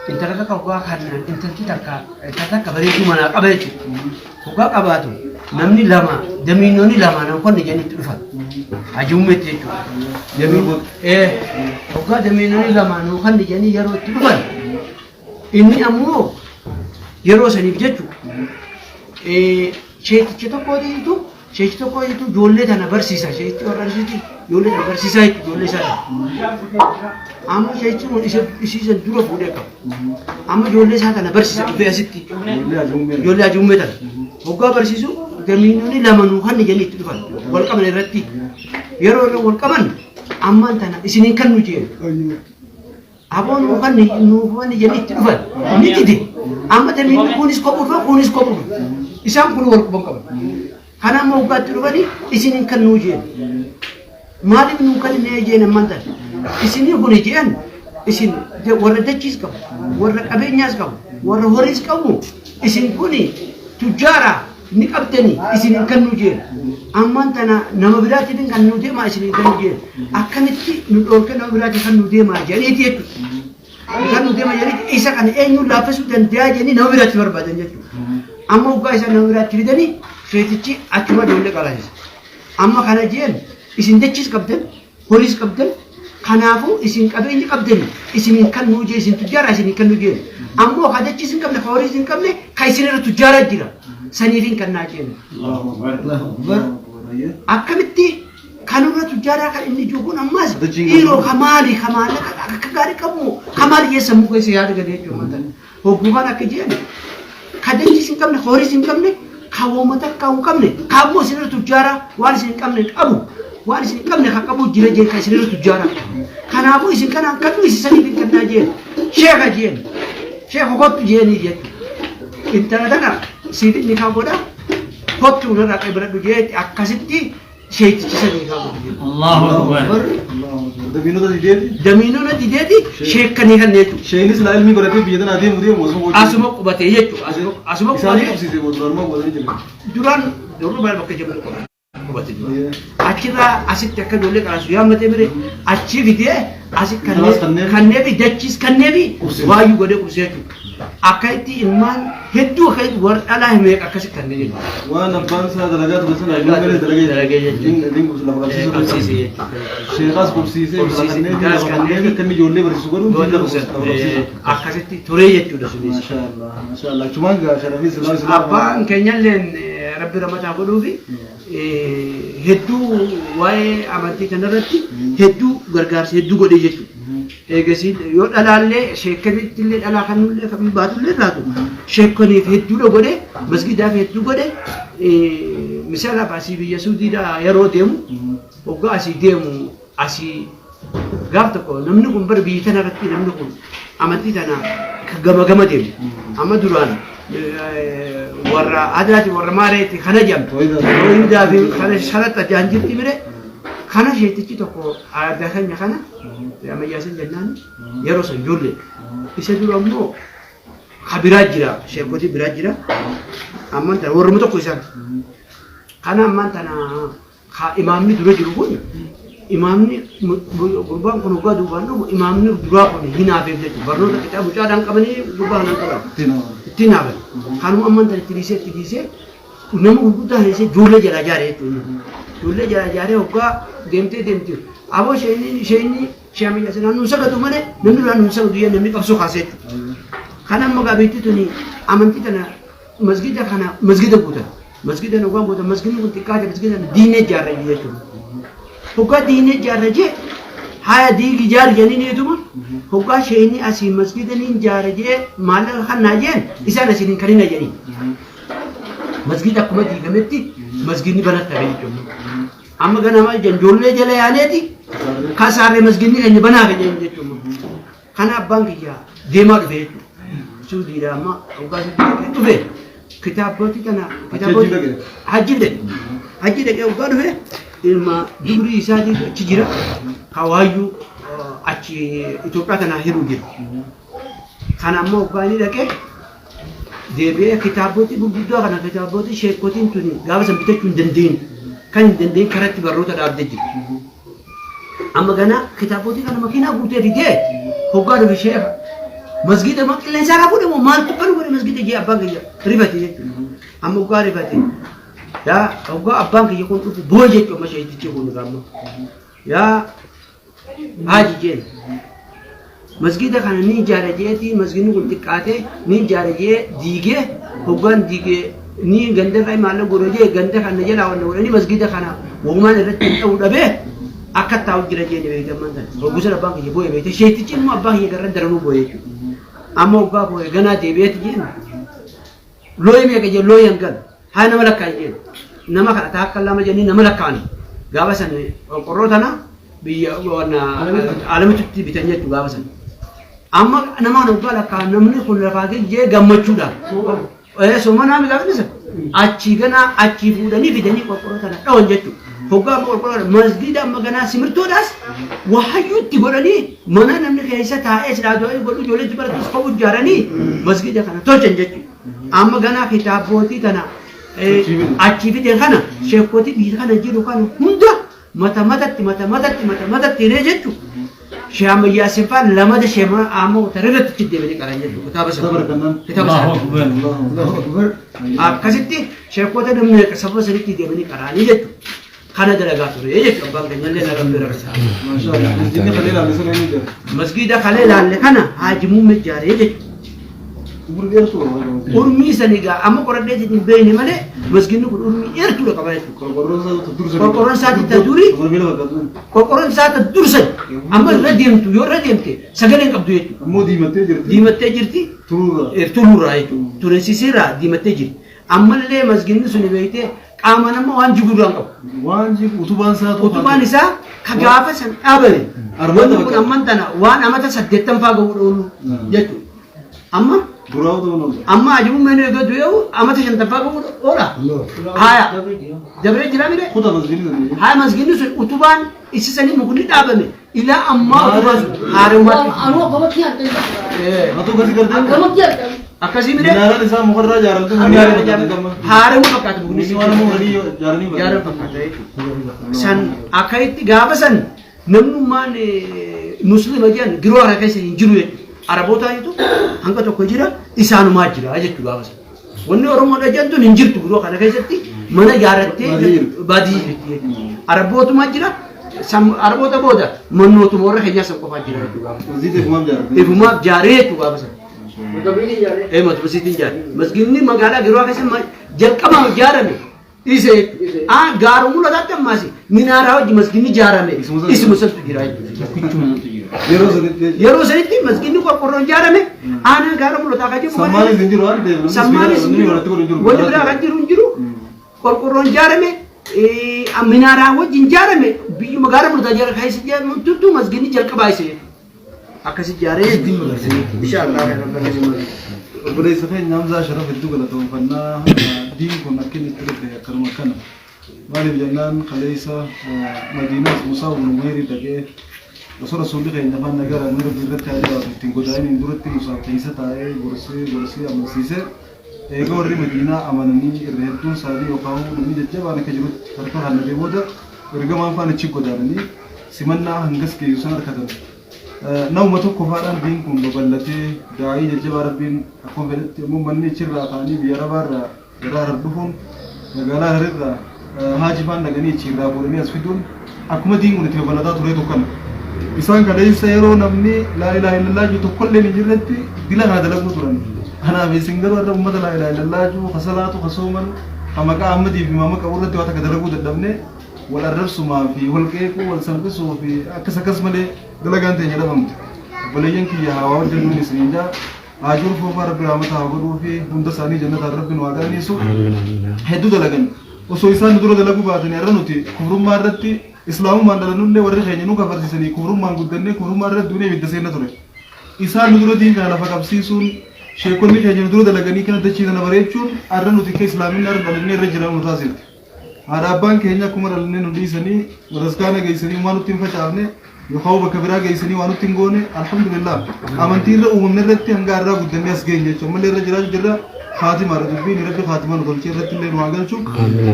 Intala takka hoggaa kennan intalti takka intala takka bareedduu manaa qaba jechuudha. Hoggaa qabaatu namni lama damiinonni lama nama konni jedhanii itti dhufan. Hajii uummetti jechuudha. Hoggaa damiinonni lama nama konni jedhanii yeroo itti dhufan inni ammoo yeroo saniif jechuudha. Sheeticha tokkootiitu sheechi tokkootiitu ijoollee tana barsiisa. Sheechi warra barsiisuti ijoollee tana barsiisaa jechuudha ijoollee isaa tana. Amma sheechi kun isa isiisan dura fuudhee qaba. Amma ijoollee isaa tana barsiisa dhufee asitti. Ijoollee hajii muummee. Ijoollee hajii uummee tana. Hoggaa barsiisu damiinonni lama nuu kan jedhanii itti dhufan wal qaban irratti. Yeroo irra wal qaban ammaan tana isiniin kan nu jeen. Aboon nuu kan nuu kan jedhanii itti dhufan ni dide. Amma damiinni kunis kophuu dhufa kunis kophuu dhufa. Isaan kun wal quban qaban. Kana amma hoggaatti dhufanii isiniin kan nuu jeen. Maaliif nuu kan inni jeen ammaan tana? Isinii kun jeen isin warra dachiis qabu, warra qabeenyaas qabu, warra horiis qabu isin kun tujjaara ni qabdanii isiniin kan nuu jeen. Ammaan tana nama biraatiin kan nuu deemaa isiniin kan nuu jeen. Akkamitti nu dhoorke nama biraatiin kan nuu deemaa jedhaniiti jechuudha. Kan nuu deemaa jedhaniiti isa kana eenyuun laaffisuu danda'a jedhanii nama biraatti barbaadan jechuudha. Amma hoggaa isa nama biraatti fidanii sheetichi achuma ijoollee qalaasisa. Amma kana jeen isin dachiis qabdan, horiis qabdan, kanaafuu isin qabeenya qabdani isiniin kan nuu jee isin tujjaara isiniin kan nuu jeen. Ammoo ka dachiis hin qabne ka horiis hin qabne ka isin irra tujjaaraa jira. Saniif hin kannaa jeen. Allahu akbar. Akkamitti kanurra tujjaaraa kan inni jiru kun ammas Dachiin dhiiroo ka maali ka maallaqa akka gaarii qabu ka maali jee sammuu keessa yaada galee jechuudha. Hoggumaan akka jeen ka dachiis hin qabne horiis hin qabne ka wooma takka hin qabne ka ammoo isin irra tujjaaraa waan isin hin qabne qabu waan isin hin qabne ka qabu jira jeen ka isin irra tujjaaraa. Kanaafuu isin kanaan kan nu isin saniif hin kennaa jeen sheeka jeen sheeka kottu jeenii jechuudha. Intala tana siif inni kaa godha kottu narraa qabiradhu jeetti akkasitti sheetichi sanii kaa godhu jechuudha. Allahu Akbar. Damiinota dideeti. Damiinona dideeti sheekkanii kan jechuudha. Sheenis laa ilmi baratee biyya tanaa deemu deemu osoo hojii. Asuma qubatee jechuudha. Asuma Isaanii qubatee qabsiisee booda duraan qubatanii jiru. duraan duruu baay'ee bakka jabdu qubate dura. Achirraa asitti akka ijoollee qaraasu yaammatee bire achi fidee asi Intalaas kanneen- kannee fi dachiis kannee fi Qubsee. waayyuu godhee qubsee jechuudha. Akka itti ilmaan hedduu akka itti warra dhalaa meeqa akkasi kanneen jechuudha. Waan abbaan isaa dalagaa ture sana ilmi galee dalagee Dalagee jechuudha. Diin diin lafa qabsiisuu Qabsiisee jechuudha. Sheekaas qubsiisee intala Qubsiisee, kanneen fi intalas lafa kanneen kanneen akka inni ijoollee barsiisu godhuun diin lafa qabsiisuu. Akkasitti turee jechuudha sunis. Maashaallah maashaallah. Achumaan gaa sharafii silaa silaa. Abbaan keenyalleen rabbi ramataa godhuufi hedduu waa'ee amantii kanarratti hedduu gargaarsa hedduu godhee jechuudha. Eegasii yoo dhalaallee sheekanitti illee dhalaa kannullee kan baatullee taatu sheekaniif hedduudha godhee masgidaaf hedduu godhee misaalaaf asii biyya Suudiidhaa yeroo deemu hoggaa asii deemu asii gaaf tokko namni kun bara biyya tana irratti namni kun amantii tana gama gama deemu. Amma duraan warra adaati warra maareeti kana jedhamtu. Tooyidaa fi kana sharaxa jedhan jirti bire. Kana sheetichi tokko aadaa keenya kana ammayyaasin jennaan yeroo san ijoollee. Isa dura immoo ka biraa jira sheekotii biraa jira. Ammaan tana warruma tokko isaan. Kana ammaan tana ka imaamni dura jiru kun imaamni gurbaan kun hoggaa duubaan dhufu imaamni duraa kun hinaafeef jechuudha. Barnoota qixaa mucaadhaan qabanii gurbaa kanaan qaban. Ittiin haafan. Kanuma ammaan tana itti dhiisee itti dhiisee nama gurguddaa dhiisee ijoollee jalaa jaaree jechuudha. Ijoollee jalaa jaaree hoggaa deemtee deemtee aboo isheen isheen sheemiyya sanaan nuun sagadu malee namni duraan nuun sagadu jennee namni qabsoo kaasee jechuudha. Kana amma gaabiitti tuni amantii tana masgida kana masgida guutan. Masgida hoggaan booda masgidni kun xiqqaate, masgida diinee ijaarra jechuudha. Hoggaa diinee ijaarra jee, haya diigi ijaar jedhanii niituma hoggaa sheeyni asii masgida niin ijaara jee maallaqa kannaa jeen, isaan asiin hin kanina jedhanii. Masgida akkuma diigametti masgidni banatti hafe jechuudha. Amma ganama ijoollee jala yaaneeti kasaarree masgidni keenya banaa hafe jechuudha. Kana abbaan kiyya deemaa dhufe jechuudha. Suudiidha amma hoggaa suudii dhufe kitaabota kana Hajji dhaqe? Hajji dhaqe. Hajji dhaqee hoggaa dhufe ilma dubrii isaatii achi jira. Hawaayyuu achi Itoophiyaa kanaa hiruu jira. Kana ammoo hoggaa inni dhaqee deebi'ee kitaabota gurguddaa kana, kitaabota sheekotiin tuni gaafa san bitachuu hin dandeenye. Kan hin dandeenye karatti barnoota dhaabdee jira. Amma gana kitaabota kana makiinaa guutee fidee hoggaa dhufe, sheeka masgida ma qilleensa irraa fuudhe moo maaltu kan godhe masgida jee abbaan kiyya rifate jechuudha. Amma hoggaa rifate, yaa hoggaa abbaan kiyya kun dhufu boo'e jechuudha. Amma sheetichi kun amma yaa haaji jeen, masgida kana ni ijaara jeeti, masgidni kun xiqqaate ni ijaara jee diigee, hoggaan diigee ni ganda irraa maallaqa godhe jee, ganda kana jalaa wanna godhanii masgida kana wogumaan irratti hin ta'uu dhabee akka taa'u jira jee ni beekte. Ammaan kana hoggusan abbaan kiyya boo'e beekte. Sheetichi immoo abbaa kiyya garran daranuu boo'e jechuudha. Amma hoggaa boo'e ganaa deebi'eeti jeen, looyi meeqa jee, looyi hangan haa nama lakkaa'e jeen, nama kana taakka lama jennee nama lakkaa'ani. Gaafa san qorqorroo tana biyya alamitutti bitan jechuudha gaafa san. Amma nama kana hoggaa lakkaa'an, namni kun lafaa jee gammachuudhaan. Soomanaa mi gaafa isa achii ganaa achii fuudhanii fidanii qorqorroo tana dhawan jechuudha. Hoggaa amma qorqorroo masgida amma ganaa simirtoodhaas wahayyuutti godhanii mana namni keessa taa'ee silaa du'aa godhu ijoollee itti baratus ka'u ijaaranii masgida kana tolchan jechuudha. Amma ganaa kitaabbootii tana achii fide kana sheekootii biyya kana jiru kana hunda mata matatti mata matatti mata matatti hiree jechuudha. Shee Ahmad Yaasin fa'aa lamada Shee Ahmad irratti itti deebianii qaran jechuudha. Kitaaba sana. Kitaaba sana. Allahu akbar. Akkasitti sheekota namni sababa sanitti deemanii qara'anii jechuudha. Kana dalagaa ture jechuudha abbaan keenya illee na rabbi rabsaa. Maashaallah. Masjidni kalee ilaalle sana eenyu jira? Masgiida kalee ilaalle kana Haaji Muummee ijaaree jechuudha. Umrii dheertuu qaba. Urmii sani egaa amma qoradhee hin beekne malee masgiidni kun urmii dheertuudha qaba jechuudha. Qorqorroon isaa dursa. Qorqorroon isaa ta durii. Mana fakkaatu. Qorqorroon isaa ta dursan amma irra deemtu, yoo irra deemte sagalee hin qabdu jechuudha. Ammoo diimattee jirti. Diimattee jirti. Turuurraa. Turuurraa jechuudha. Tureessisiirraa diimattee jirti. Ammallee masgiidni suni beektee qaama nama waan jiguurraa hin qabu. Waan jiru utubaan isaa Utubaan isaa ka gaafa san dhaabame. Armaan Wanni kun fakkaata. amman tana waan amata 80 faa ga'uu oolu jechuudha. Amma Duraa utubaan oolu. Amma ajibuun meenuu eeguu du'eewu amata 50 faa ga'uu oola. Haya dabree jira mire. Kuta masjidni sun. Haya, masgiidni sun utubaan isisanii mukni dhaabame ilaa ammaa utubaan sun haarommaatti. Anu akkamatti argame? Atu gadi gartee. Akkamatti argame? Akkasii mire. Minaaraan isaa mukarraa ijaaramte mukni fakkaata. Haaromuu fakkaata mukni. Mukni waan mukanii ijaaranii Jaaran fakkaata jechuudha. San akka itti gaafa san namnummaan muslima jedhan giroo hara keessa hin jiru jechuudha. Arabootaatu hanga tokko jira, isaanumaa jira jechuudha gaafa san. Wanni Oromoodha jedhan hin jirtu giroo kana keessatti mana ijaarrattee baadiyyaa jirti jechuudha. Arabootumaa jira, Araboota booda mannootuma warra keenyaa san qofaa jira jechuudha gaafa san. Masjidni ifumaaf ijaaramte. Ifumaaf jaaree jechuudha gaafa san. Ee, matusiitiin ijaare. Masgiidni magaalaa giroo keessa jalqabaan ijaarame isa jechuudha. Ah, gaaroo mul'ataatti ammaas minaaraa hojii masgiidni ijaarame isuma santu jira jechuudha. Yeroo sanitti. Yeroo sanitti masgiidni qorqorroon ijaarame aanaa gaara mul'ataa kan jedhamu. Sammaanis hin jiru waan ta'eef. Sammaanis hin jiru. Wanni biraa kan jiru hin jiru. Qorqorroon ijaarame minaaraa wajjin ijaarame biyyuma gaara mul'ataa jira keessa ijaaramtutu masgiidni jalqabaa isa jechuudha. Akkasi ijaaree inshallah. Obboleessa keenya Hamzaa Sharaf hedduu galatoomfannaa. Diin kun akka inni itti dhufe akkanuma akkana. Maaliif jennaan, kaleessa Madiinaas Musaa ibn Umayri dhaqee osoo rasuulli keenya afaan nagaraa nu rabbi irratti haa jiraatu ittiin godaa'iniin duratti Musaaf keessa taa'ee gorsee gorsee amansiisee, eega warri Madiinaa amananii irra hedduun isaanii yookaan namni jajjabaan akka jirutti harka kaannatee booda ergamaan faan achi godaananii simannaa hangas geessu san harkatan. Nama tokko faadhaan diin kun babal'atee daa'ii jajjabaa rabbiin akkuma fedhetti immoo manni achirraa ka'anii biyya Arabaarraa gara Harar dhufuun, magaalaa Hararirraa haaji faan dhaqanii achiirraa fuudhanii as fiduun akkuma diin kun itti babal'ataa tureetu kana. Isaan kaleessa yeroo namni laa ilaaha illallah jiru tokkollee hin jirretti dila kana dalaguu turan. Kanaaf isin garuu har'a uummata laa ilaaha illallah jiru, ka salaatu, ka sooman, Ka maqaa Ahmadii fi Imaama qabu irratti waa takka dalaguu dadhabne wal arrabsumaa fi wal qeequu wal salphisuu fi akkas akkas malee dalagaan teenya dhabamte. Obboleeyyan kiyya haa waa hojjennuun isiniin jaa. Haajur foofaa Rabbi rahmata haa godhuu fi hunda isaanii jannataan Rabbi nu haa qananiisu. Hedduu dalagan. Osoo isaan nu dura dalaguu baatanii har'a nuti kufrummaa irratti islaamummaan dhalannullee warri keenya nu kafarsiisanii kufrummaan guddannee kufrummaa irratti duunee ibidda seenna ture. Isaan nu dura diin kana lafa qabsiisuun sheekonni keenya nu dura dalaganii kana dachii tana bareechuun har'a nuti akka islaaminni har'a dhalannee irra jiran nu taasifte. Haadha abbaan keenya akkuma dhalannee nu dhiisanii bataskaana geessanii waan nutti hin facaafne yookaan bakka biraa geessanii waan nutti hin goone alhamdulillah amantii irra uumamne irratti hanga har'aa guddannee as geenye jechuudha. Ammallee irra jiraachuu jirra. Kaatimaadha dubbiin rabbi kaatimaa nu tolchee irratti illee nu haa galchu.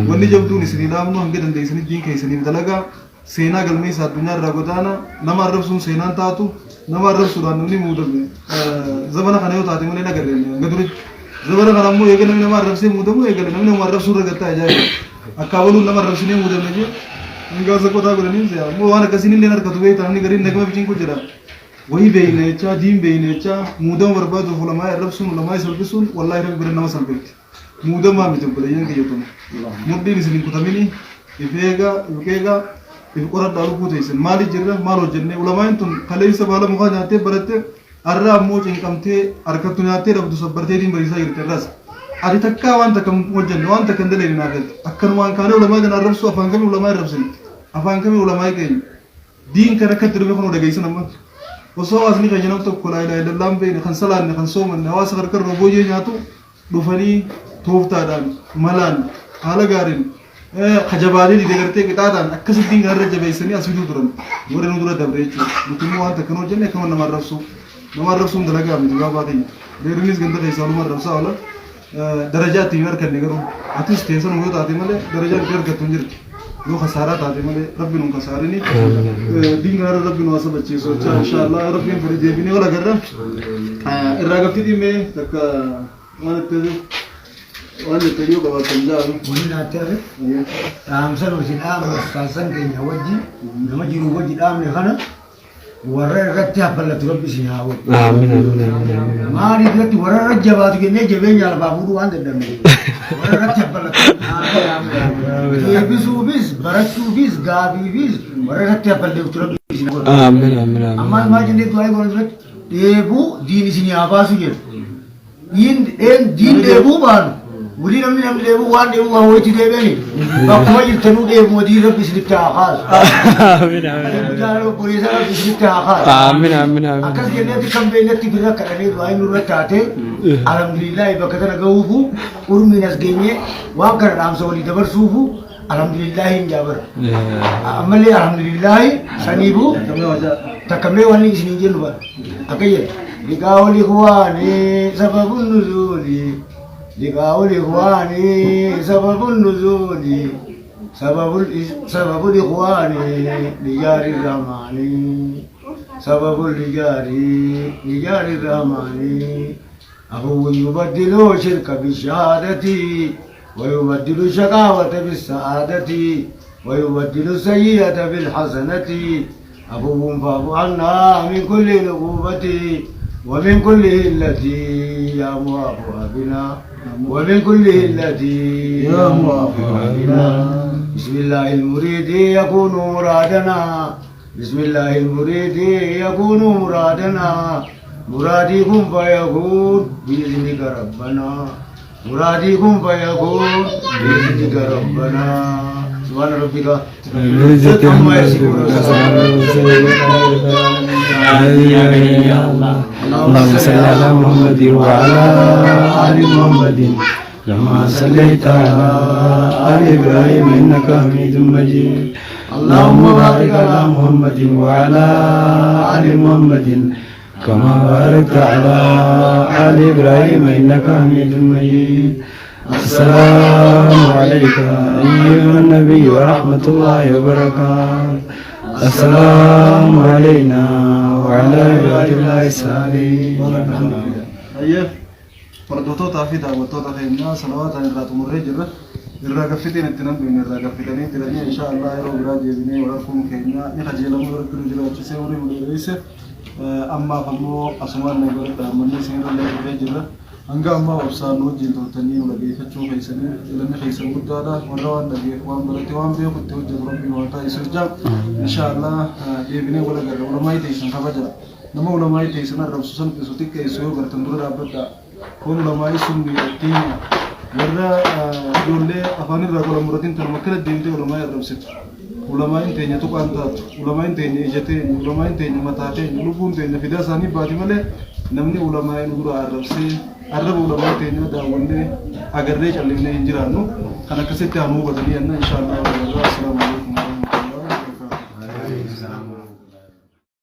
Wanni jabduun isinii dhaamnu hanga dandeessanii diin keessaniif dalagaa. Seenaa galmeessa addunyaa irraa godaana nama arrabsuun seenaan taatu nama arrabsuudhaan namni muudame zamana kana yoo taate malee hin agarre hanga duritti. Zamana kana ammoo eega namni nama arrabsee muudamu eegale namni nama arrabsuu irra gattaa ajaa'iba. Akka abaluun nama arrabsinee muudamne jee hanga asa qotaa godhanii se'a. Ammoo waan akkasiin illee harkatu beektaa namni gariin nagama bicinqu jira. Wayii beeyna jechaa diin beeyna jechaa muudama barbaaduuf ulamaa arrabsuun ulamaa salphisuun wallaahi rabbi bira nama salphifti. Muudamaa miti obboleeyyan kiyya tun. Mudhiin isin hin kutamini if eegaa if eegaa if qoradhaa lubbuu teessan maali jirra maal hojjennee ulamaan tun kaleessa baala mukaa nyaattee baratte har'a ammoo cinqamtee harkattu nyaattee dhabdu sabbartee diin bariisaa jirti irras. Ati takkaa waan takka hin hojjenne waan takka hin dalagne naaf jette. Akkanumaan kaanee ulamaa kana arrabsuu afaan kamii ulamaa arrabsine afaan kamii ulamaa keenya. Diin kan akka itti dhufe kunoo dhageessan amma. Osoo hawaasni keenya nam tokko laa ilaaha illallah hin beekne kan salaanne kan soomanne hawaasa qarqarra booyyee nyaatu dhufanii tooftaadhaan malaan haala gaariin kajabaatee dide gartee qixaaxaan akkasittiin kan irra jabeessanii as fiduu turan warri nu dura dabre jechuudha. Nuti immoo waan takka nu hojjenne akkama nama arrabsuu. Nama arrabsuun dalagaa miti baabaa keenya. Deerrinis ganda keessaa numa arrabsaa oola. Darajaa ittiin hin arganne garuu atis teessan yoo taate malee darajaa ittiin argattu hin jirtu. Yoo kasaaraa taate malee rabbi nun kasaarini. Diin kanarra rabbi nu haa sabachiisu jechaa inshaallah rabbiin fedhe deebinee wal agarra. Irraa gafti dhimmee takka waan itti waan itti yoo qabaatan jaalu. Wanni naatti hafe dhaamsa nuti dhaamnu ustaazan keenya wajji nama jiru wajji dhaamne kana warra irratti haffallatu rabbi isin haa godhu. Aamin aamin aamin aamin. Maaliif irratti warra irra jabaatu jennee jabeenya lafaa fuudhuu waan dadhabne. Warra irratti haffallatu. Deebisuufis barachuufis gaafiifis warra irratti haffallatu rabbi isin haa godhu. Aamin aamin aamin. Amma maal jennee du'aa goona duratti dheebuu diin isin haa baasu jedhu. Diin diin dheebuu baanu Wulii namni namni dheebuu waan dheebuu waan wayitti deebi'ani. Bakkuma jirtanuu dheebuma diin rabbi isinitti haa kaasu. Aamin aamin. Jaalala obboleessa rabbi isinitti haa kaasu. Aamin aamin aamin. Akkas jenneetti kan beeknetti birra kadhannee du'aa inni nurra taate alhamdulillaahi bakka tana gahuufu urmiin as geenye waan kana dhaamsa walii dabarsuufu alhamdulillaahi hin jaabara. Ammallee alhamdulillaahi saniifuu takkamee waan isiniin jennu bara. Akka jedhu liqaa olii kuwaanii sababun nuzuulii. لقاء الإخوان سبب النزول سبب سبب الإخوان لجار الرحمن سبب لجار لجار الرحمن أخو يبدل شرك بالشهادة ويبدل الشقاوة بالسعادة ويبدل السيئة بالحسنة عفو فاعف عنا من كل عقوبة ومن كل التي يا موافق بنا ومن كل التي يا موافق بنا بسم الله المريد يكون مرادنا بسم الله المريد يكون مرادنا مرادي كن فيكون بإذنك ربنا مرادي كن فيكون بإذنك ربنا سبحان ربك العزة عما يصفون وسلام اللهم صل على محمد وعلى آل محمد كما صليت على آل إبراهيم إنك حميد مجيد اللهم بارك على محمد وعلى آل محمد كما باركت على آل إبراهيم إنك حميد مجيد السلام عليك أيها النبي ورحمة الله وبركاته السلام علينا وعلى عباد الله الصالحين. Ayyee hordoftootaa fi daawwattoota keenyaa salawaataan irraa xumurree jirra. Irraa gaffiteen itti nan beekne irraa gaffitanii jiranii insha Allah yeroo biraa deebinee wal arguun keenya ni kajeelamuu rabbi nu jiraachisee umurii nu dheeresse. Ammaaf ammoo asumaan nu godhadha ammallee isin irra illee dhufee jirra. Hanga ammaa obsaan nu wajjin turtanii nu dhageeffachuu keessanii galanni keessan guddaadha. Warra waan dhageef waan barate waan beeku itti hojjetu Rabbiin waan taasisu jira. Inshaallah deebinee wal agarra. Ulamaa'ii teessan kabaja. Nama ulamaa'ii teessan arrabsu salphisu xiqqeessu yoo gartan dura dhaabbadha. Kun ulamaa'ii sun miidhagtiin warra ijoollee afaan irraa qola muratiin tanuma akkana deemtee ulamaa'ii arrabsitu. Ulamaa'iin teenya tuqaan taatu, ulamaa'iin teenya ija teenya, ulamaa'iin teenya mataa teenya, lubbuun teenya fidaa isaanii baati malee namni ulamaa'ii nu dura arrabsee arraba ulamaa'ii teenya daawwannee agarree callifnee hin jiraannu. Kan akkasitti haa nu hubatanii jenna inshaallah. Assalaamu alaikum.